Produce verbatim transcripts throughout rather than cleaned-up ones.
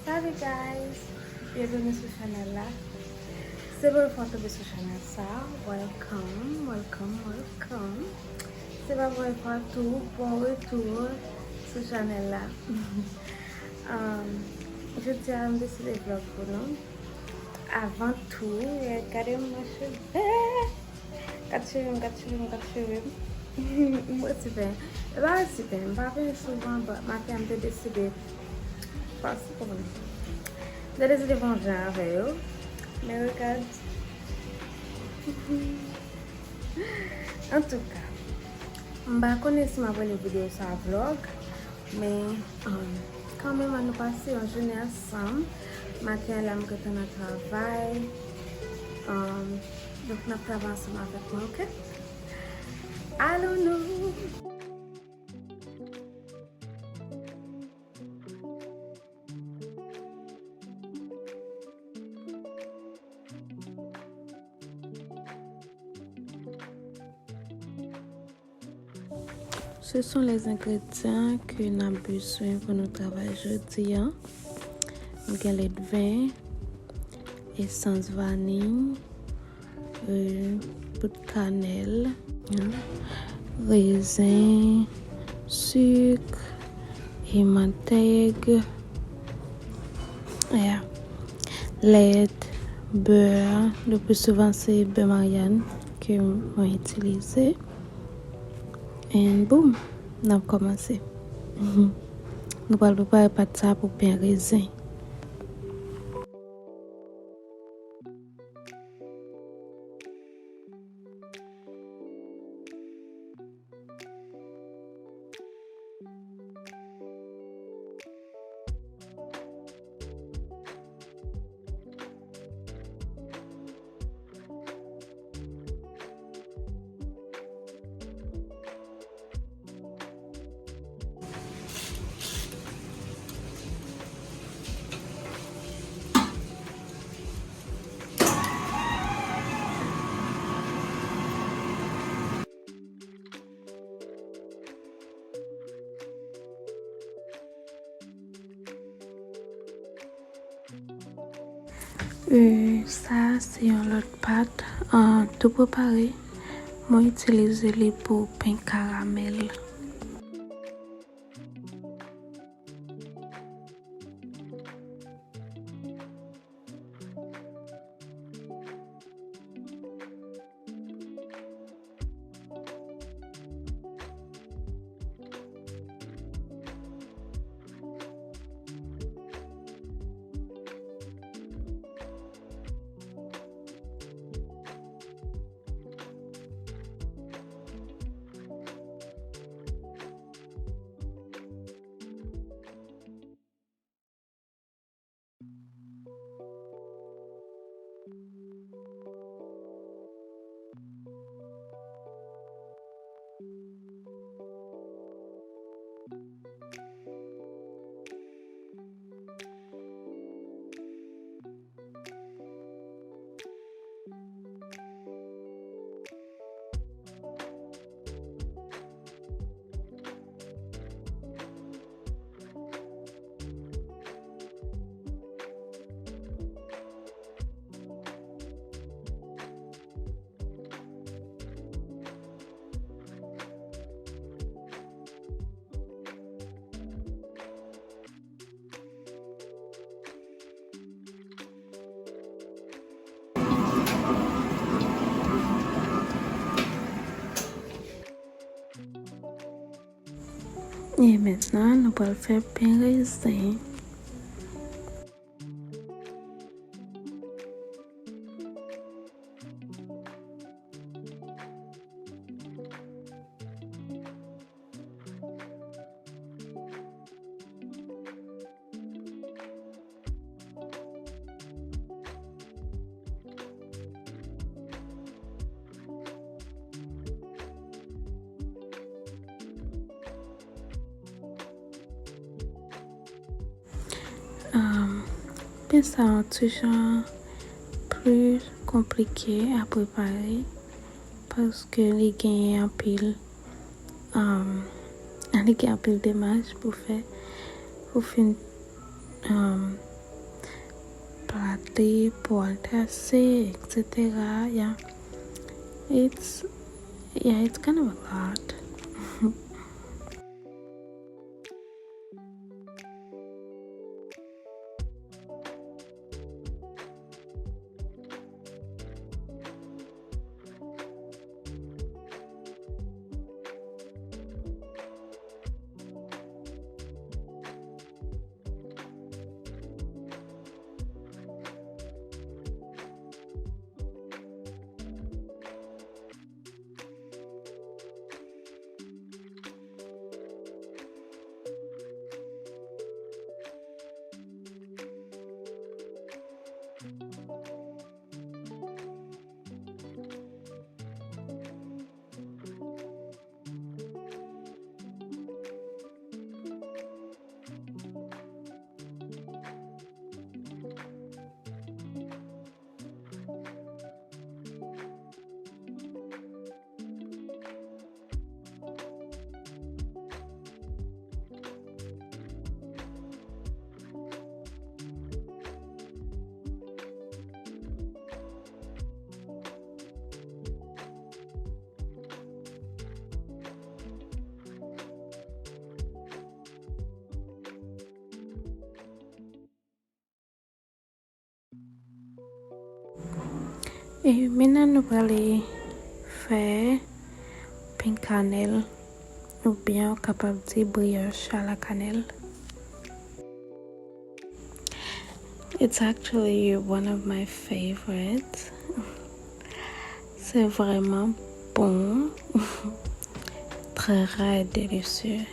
Salut guys, byenveni sou chanèl la. Se premye fwa w tonbe sou chanèl sa, welcome, welcome, welcome. Se pa premye fwa tou, bon retou sou chanèl la. Um, jodi a m deside vlog pou nou. Avan tou, gade mwen cheve. Gad cheve m, gad cheve m, gad cheve m. M resi penyen. E pa resi penyen, m pa penyen souvan, but maten an m te deside pase pou mwen. M te deside fè yon jan avè yo. Men regard. Antouka, m pa konnen si m ap rele videyo sa vlog, men, um, kanmenm, ann nou pase yon jounen ansanm. Maten an la, m gentan nan travay. Um, donk, n ap travay ansanm avèk mwen, oke? Alon nou! Ce sont les ingrédients que n ap bezwen pou nou travay jodi a. M gen ledven, esans vaniy, euh, poud kanèl, rezen, sik, e mantèg, yeah, lèt, bè. Le pli souvan se bè Maryàn ke mwen itilize. And boom, n ap kòmanse. Nou pral prepare pat sa pou pen rezen. E, sa a se yon lòt pat, ah, tou prepare. Mwen itilize li pou pen karamèl. E mentnan, nou pral fè pen rezen. Um, pen sa yon ti jan pli konplike a prepare paske li genyen anpil, um, li gen anpil demach pou fè pou fin, um, Li pou al trase, et cetera. Yeah. It's, yeah, it's kind of a lot. E mennan nou prale fè pen kanèl, oubyen ou kapab di brioche à la cannelle. It's actually one of my favorites. Se vrèman bon, très rare et délicieux.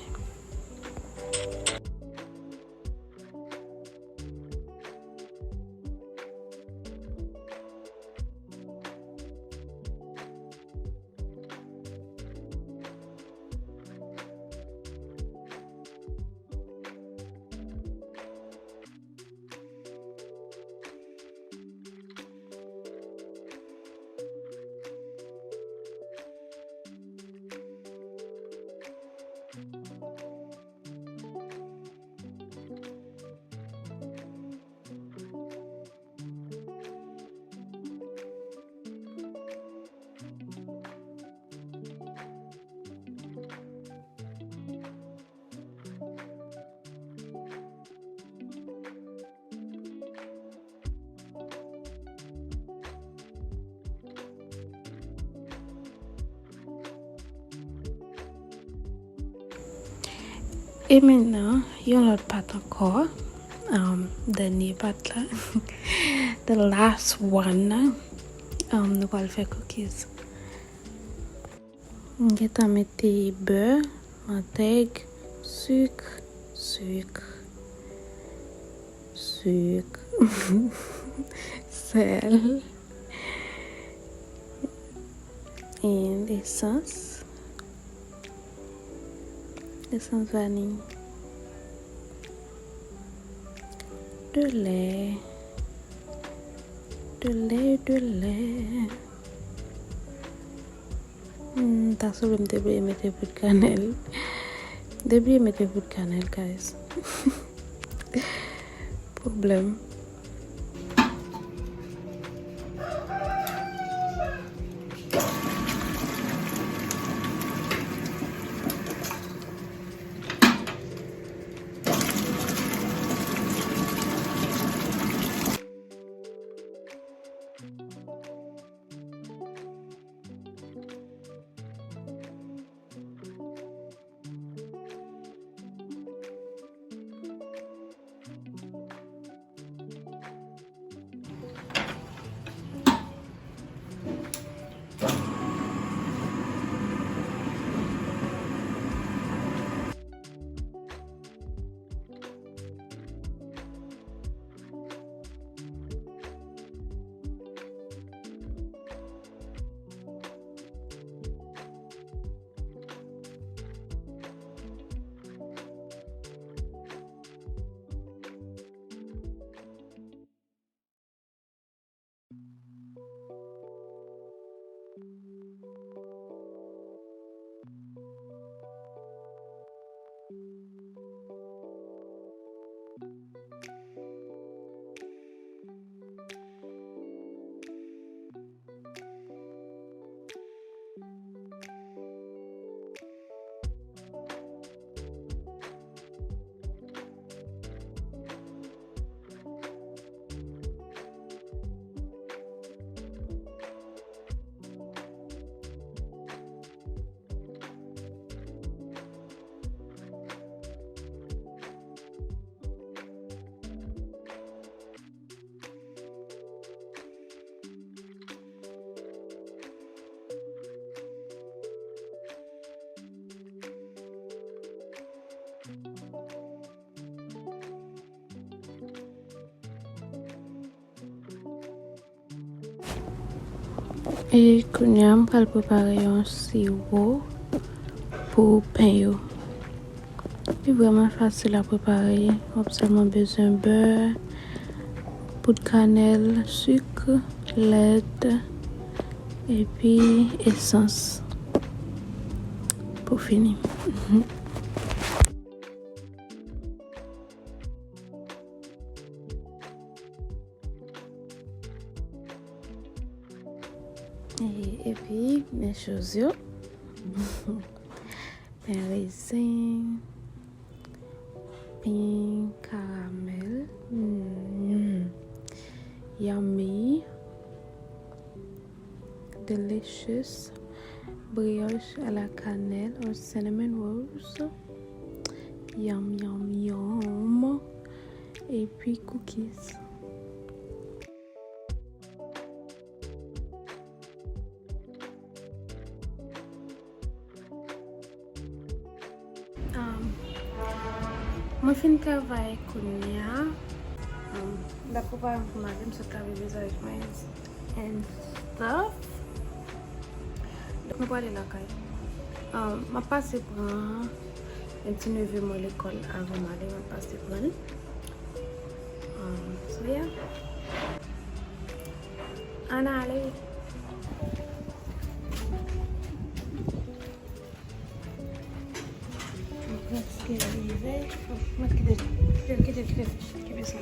E mennan, yon lòt pat ankò. Um, dènye pat la. The last one. Um, nou pral fè cookies. M gentan mete bè, mantèg, sik, sik, sik, sèl, and esans, esans vaniy. De lè. De lè, de lè. Hmm, ta sanble m te bliye mete poud kanèl. M te bliye mete poud kanèl, guys. Pwoblèm. E kounye a, m pral prepare yon siwo pou pen yo. Li vrèman fasil a prepare. W ap sèlman bezwen bè, poud kanèl, sik, lèt, epi esans pou fini. E, epi, men choz yo. Pen rezen, pen karamèl. Mm. Yummy. Delicious. Brioche à la cannelle or cinnamon rolls. Yum, yum, yum. Epi cookies. Um, mwen fin travay kounye a. Um, m ap prepare m pou m ale, m sot lave vizaj mwen and stuff. Donk, mwen prale lakay. Um, m ap pase pran yon ti neve mwen lekòl avan m ale, m ap pase pran l. Um, so, yeah. Ann ale. Mwen prèske rive. Mwen kite, kite, kite, kite, kite sa.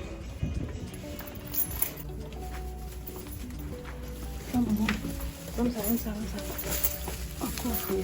Ban m sa, ban m sa, ban m sa. Ankò frè.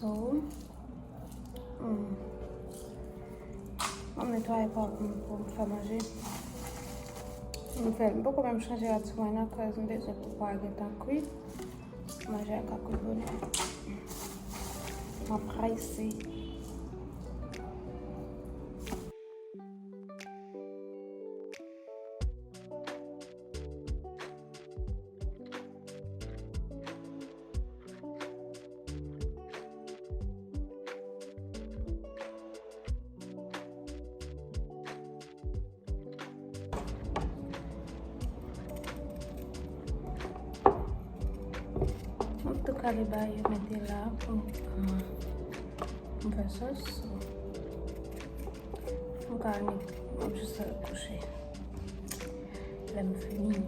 So, mm, m ap netwaye pa m pou m fè manje. M fè, m poko menm chanje rad sou mwen nan, cause m bezwen pou pa gentan kwit. Manje a ka kwit bonè. M ap prese. M ap tou kale bagay yo mete la pou, ah, m fè sòs. M ka met, m ap jis kouche. Lè m fini.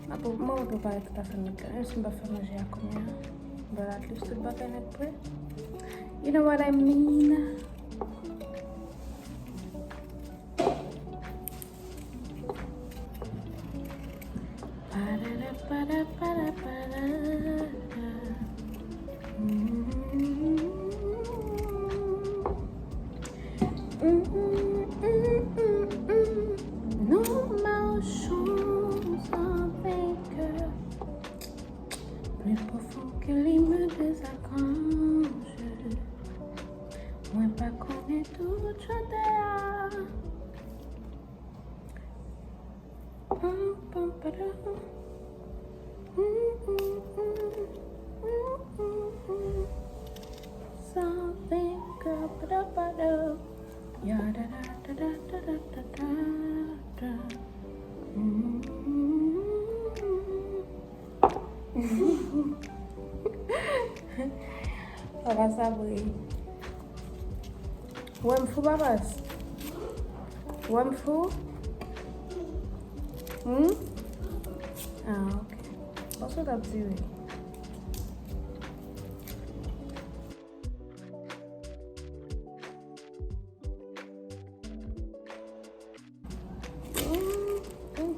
M ap, m ap prepare tout afè m yo. Menm si m pa fè manje a kounye a. But at least tout bagay nèt prè. You know what I mean? Nous marchons en vainqueur. Plus profond que l'hymne des archanges. Mwen pa konnen tout chante a. Pam, pam, padam. Mm, mm, mm. Mm, mm, mm. Something, girl, pada, pada. Ya, da, da, da. Mm, mm, mm, mm. Papa Sabri. Ou wè m fou, Papas? Ou wè m fou? Hmm? Ah, ok. Paske w t ap tire. Hum, hum.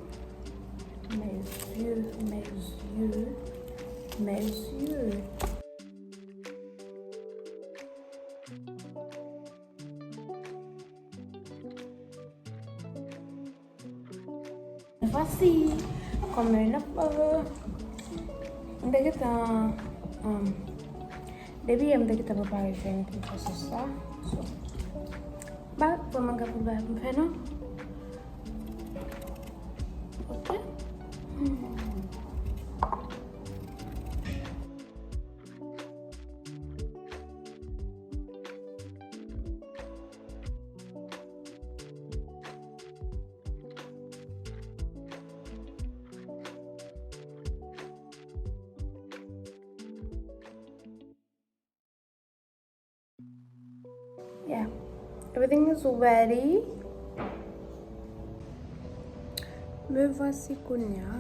Mes yeux, mes yeux, mes yeux. Voici, comme un autre, euh, m te gentan, um, Depi yè m te gentan prepare fèy pou m fè sòs la. So, ba, pou mwen gen pou bagay pou m fè non. Ok. Hmm. Yeah. Everything is ready. Me voici kounye a.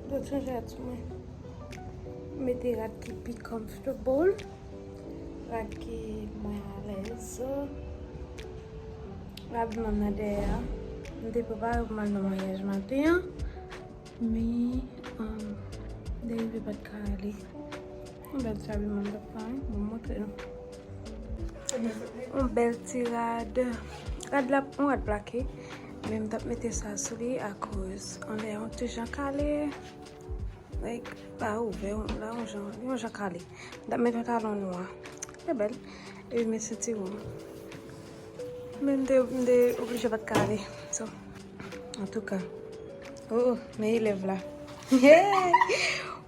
Dwe chanje rad sou mwen. Mete rad ki pi comfortable. Rad ki mwen alèz. Rad mwen nan dèyè a. M te prepare pou m al nan maryaj maten an. Men, um, m te rive pa t ka ale. Yon bèl ti abiman m t ap fè, wi. Bon, m montre nou. Yon bèl ti rad. Rad la, yon rad plake. Men m t ap mete sa sou li akoz anlè yon ti jan kale. Like, pa ouvè, la yon jan, yon jan kale. M t ap mete yon talon nwa. Trè bèl. Epi men sentiwon. Men m te, m te oblije pa t ka ale. So, antouka. Oh, oh, men elèv la. Hey!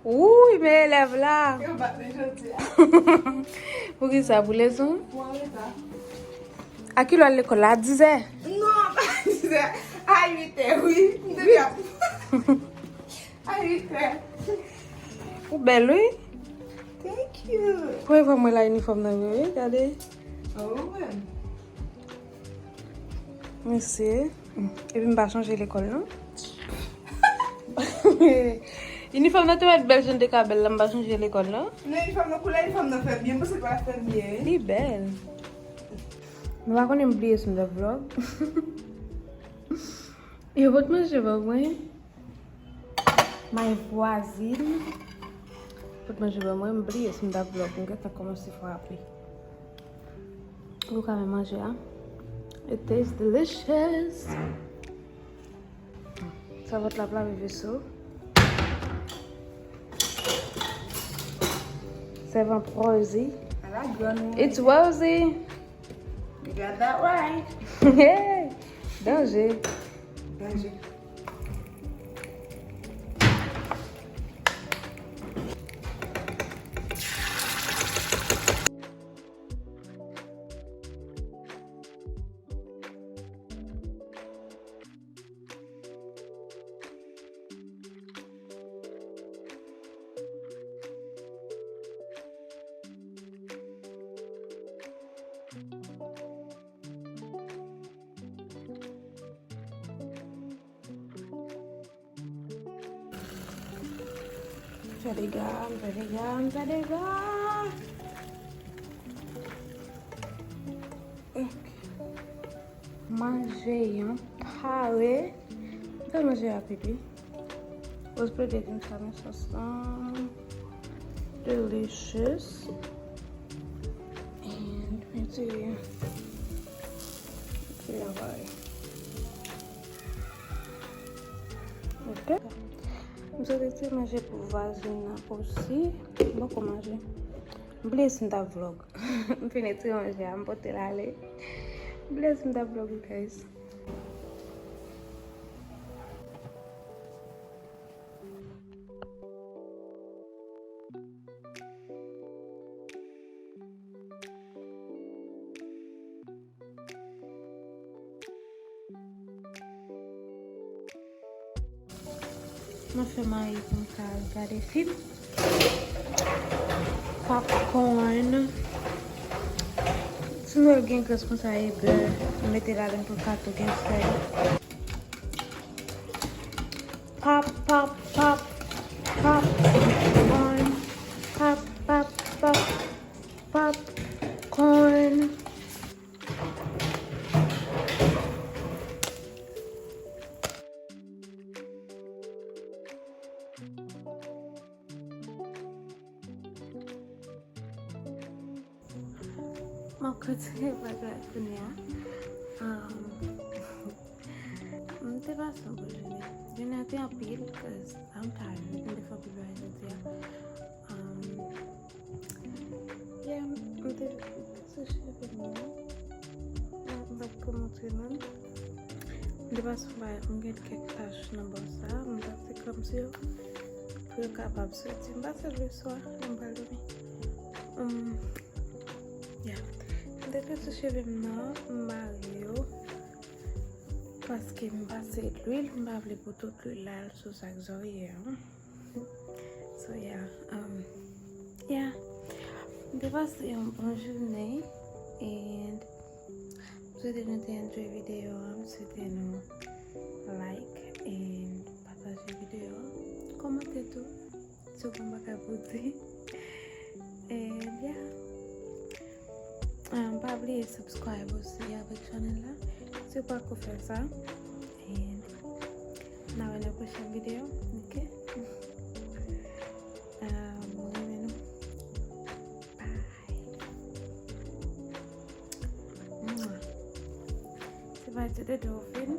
Wouy, men elèv la. Yo bat li jodi a. Poukisa? Pou lezon? Pou anreta. A ki lè w al lekòl la? A dizè? Non, pa dizè. A uitè, wi. M te ap. A uitè. Ou bèl, wi. Thank you. Premye fwa m wè la inifòm nan vre, wi, gade. Oh, wi. Mesye. Epi m pa chanje lekòl, non. Inifòm nan te mèt bèl, jan te ka bèl la, m pa chanje lekòl, non. Non, inifòm nan, koulè inifòm nan fè m byen, m panse l va fè m byen, wi. Li bèl. Nou pa konnen m bliye si m t ap vlog. Yo pot manje ban mwen. My vwazin pot manje ban mwen, m bliye si m t ap vlog, m gentan kòmanse frape. Gou kanmenm manje a. It tastes delicious. Sèvant la ap lave veso. Sèvant Rosie. A la grann ou. It's Rosie. You got that right. Hey! Danje. Danje. Fè dega, m fè dega, m fè dega. Ok. Manje an pare. M fè manje rapid, wi. Rose plede di m sa, men sòs lan delicious. And mete, mete anba. Ok. M sot retire manje pou vwazin nan osi. M poko manje. M bliye si m t ap vlog. M fin retire manje a, m pote l ale. M bliye si m t ap vlog, guys. Mwen fè mayi pou m ka al gade fim. Popcorn. Si nou gen grès konsa e bè, nou mete ladann pou l ka tou gen sèl. Pop, pop, pop, popcorn. Pop, pop, pop, popcorn. M ap kontinye bagay kounye a. Um, m te pase yon bon jounen. Jounen an te anpil, 'cause I'm tired. M te fè anpil bagay jodi a. Um, Cheve m nan. M p ap pou montre non. M te pase yon bagay, m gen kèk tach nan bò sa. M pase kòm si yo pou yo kapab soti. M pase lwiswa lè m pral dòmi. Um, yeah. M te pase cheve m nan, m mare yo. Paske m pase lwil, m pa vle pou tout lwil la al sou sak zòrye an. So yeah, um, yeah. M te pase yon bon jounen and m swete nou te enjoy videyo an, m swete nou like and pataje videyo an, kòmante tou si w gen bagay pou di. And yeah. Um, pa bliye subscribe osi avèk channel la si w pako fè sa. And n a wè nan pwochèn videyo, ok? Um, mwen renmen nou. Bye. Mwah. Se pa ti de dolphin.